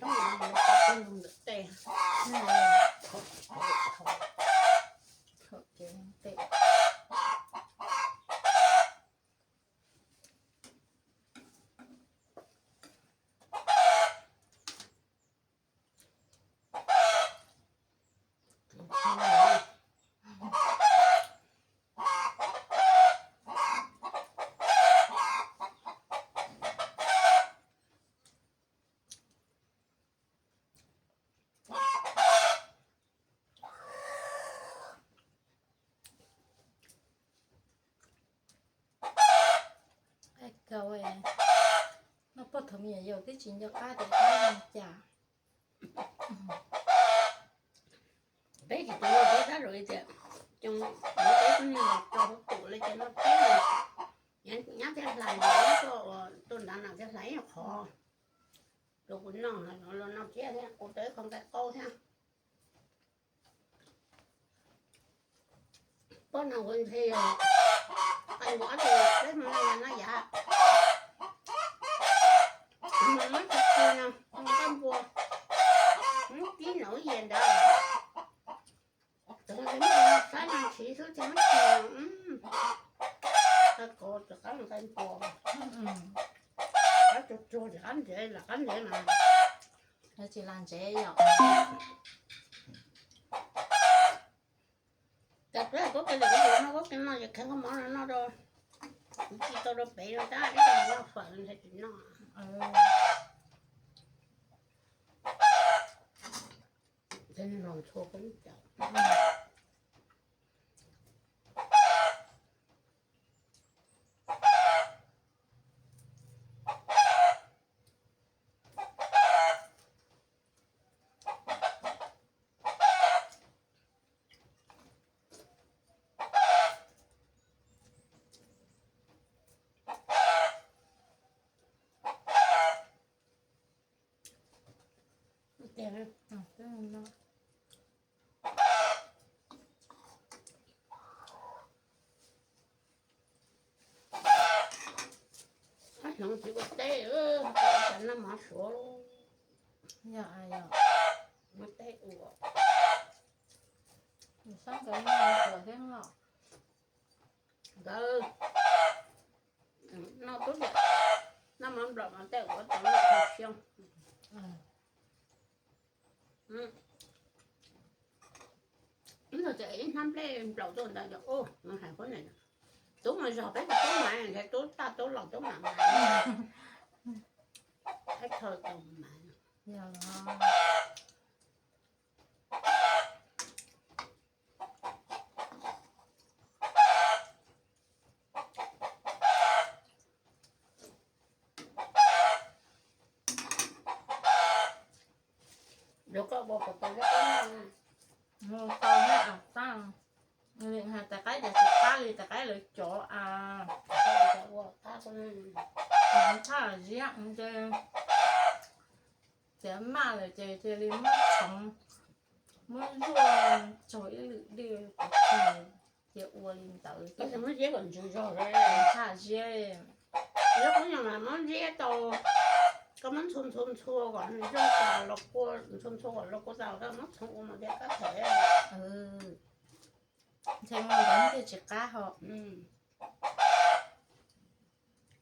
Coj mus ntawm tej, thaum ces tej. Noj poj thom me nyuam yaus twb tsis nco qab tias qab li cas. Peb tsis tau ua peb tab lawm tias, cov peb tub niag los rau hauv tus li ces noj peb, nyab thiaj hlais, tuaj nrad na thiaj hlais ib qho rau kuv noj, los noj thiab, kuv tau ib qho nqaij qaub thiab. Pob no kuv ntshe yog qee nkaus ob tug peb Hmoob no yog noj yav, muab tsis txi no, nqaij npua, muab kib nraum ib yias ntawd, txawm muab saib no ntshiv xwb ces muab txi, qab qab nqaij npua, qab tsuag tsuag ces qab ntsev, lam qab ntsev mas tsis lam ntsev yom. Cas peb kuv tes lawm kuv yuav noj kuv tes no ces kheev koj mov no noj rau, kuv tsis tau rau pem no tab ib co noj fawm nthe tsis noj. Los ntxhua koj lub cas. Hloov tsis ua teb, cas noj mov suav. Yog, yog. Muab teb ua. Sab nkawd noj suav thiab los? Nkawd noj tub, noj mov nplaum mas tej ua tau noj kho siab. Ib hnab nplej nplaum tuaj ntawd, hais tub mas zog peb tsis tub mas, ntshe tub tag tub los tub mam mas, ib txhia tau mas. Yuav koj ua puas tau, mus tau thiab, tab hais tais qaib tias tsis qab li tais qaib lawv cov a, ua qab, tshaj ziab ces tias maj lawm ces cia li muab txhoov, muab zuaj tsaug ib lwm dej pov tseg, ces ua li ntawd. Muab ziab kom ntsws zog, tshaj ziab. Lub qub nyuag mas muab ziab tau, koj muab ntxhua ntxhua ntxhua kom nws zoo tas los kua, ntxhua ntxhua kom los kua tas, koj muab txhoov ua mas thiaj qab phem. Ntshe muaj ntawd thiaj tsis qab ho.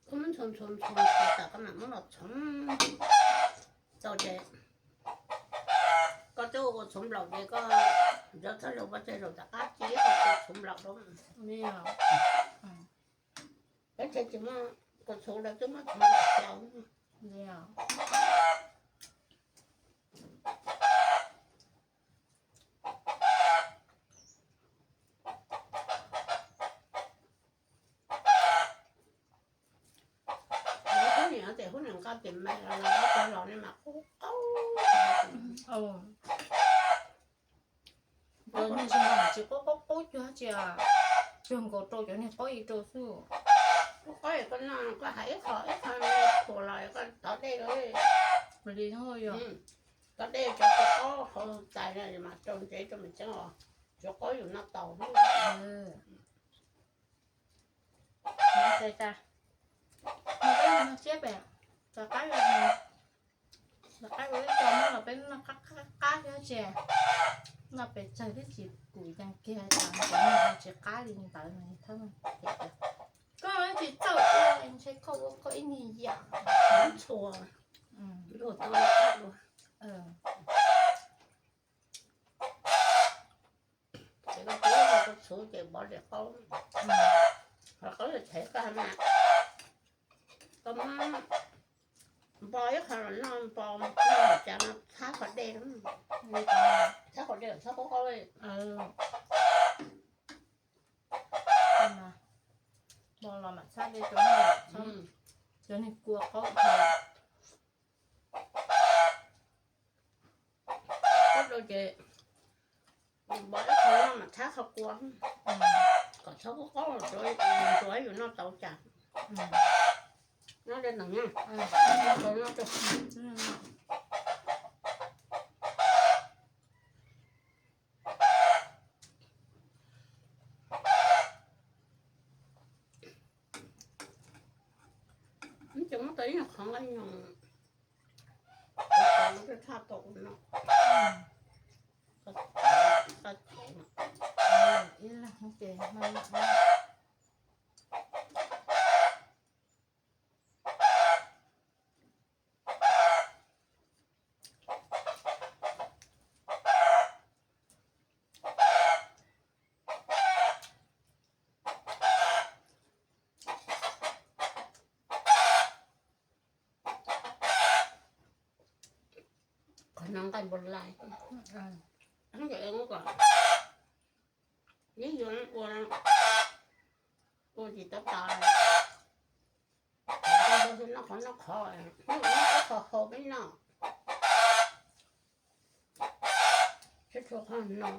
Koj muab ntxhua ntxhua ntxhua ntxhua tas koj mam muab los txhoov tau ces koj twb ua txhoov nplaum ces koj yuav txhob zaum pov tseg, zaum tom qab cia ib qho txhoov nplaum rau. Peb tsev tsis muaj kua txhuv lawv twb muab txhoov nplaum xyaw. Hub niam tes hub niam nqa tes me los los ne mas qub qaub. Cov niag zoo tsis qub qub qub cuag tsis, cuag nkaus rau cov niag qaub ib rau xwb. Qub qaub koj noj koj hais ib qho ib qho phuas los koj tov dej li yog. Tov dej cov qaub hau tais mas rau ntsev rau me tseeb os, cov qaub yus noj tau. Siab pem, cov qaub. Qaib ua ib co muab los peb noj qab qab qab thiab tsis, noj pes tsawg thiab tsis kum yees kiag, tsis qab li ntawd no. Koj tsis txawj ua, ntshe koj ua koj ib niag yam txhua luag tau dua. Ces koj txhub ces npov li qaub, qhov qaub yog tshev koj mas, koj muab npo ib qho los noj, npo noj cas no txhab qhov dej, txhab qhov dej txhab qaub qaub. Npo los mam txhab dej rau, cov niag kua qaub. Qaub rau ces npov ib qho no mam txhab qhov kua, kom txhab qaub qaub, ntsuav yus noj tau cas. Nyob li ntawd na. Ces muab tau ib nyuag qhov nqaij nyoos, kuv tau lub tshaj tau no. Ib leeg ces Qhov no nqaij npau lais, ib yuav ua, ua tsis tau tas. Noj qhov noj qhov, noj qhov hau peb noj. Tshuav qhov no,